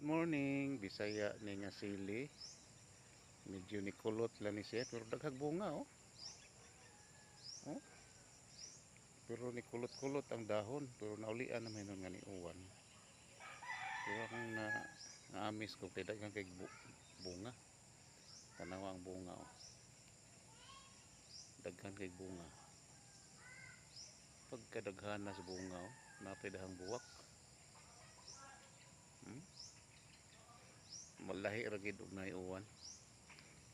Good morning. Bisaya ni nga sili. Medyo nikulot lang ni siya pero daghag bunga, oh. Oh. Pero nikulot-kulot ang dahon pero naulian naman nun nga ni uwan. Pero akong na naamis ko kay daghan kay bunga. Tanawa ang bunga, oh. Daghan kay bunga. Pagkadaghan na sa bunga, oh. Napay dahang buwak. Malahi ra gid og naay uwan.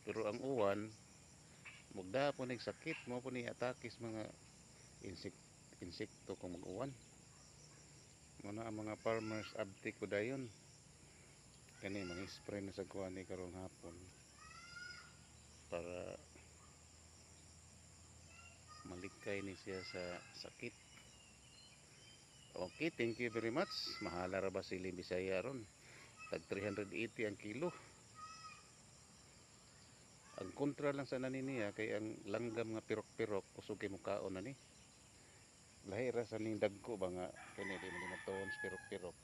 Pero ang uwan magda po nig sakit mo po ni atake sa mga insekto kung mag-uwan. Muna ang mga farmers abti ko dayon. Kani mga spray na sa kuan ni karong hapon para malikay ni siya sa sakit. Okay, thank you very much. Mahala ra ba sili Bisaya ron? Tag 380 ang kilo. Ang kontra lang sa nani niya kay ang langgam nga pirok-pirok kusog kay mukaon na ni. Lahi ra sa ning dagko ba nga kini di man ni matuon sa pirok-pirok.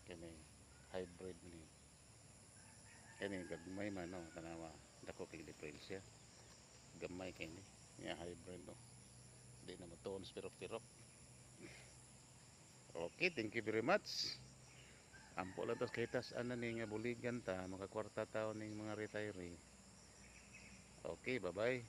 Kini hybrid ni. Kini gagmay man, no, tanawa. Dako kay diferensya. Gamay kay ni. Nga hybrid, no. Di na matuon sa pirok-pirok. Okay, thank you very much. Ampo lang tas kay tas ana ni nga buligan ta makakwarta taon ning mga retiree. Okay, bye-bye.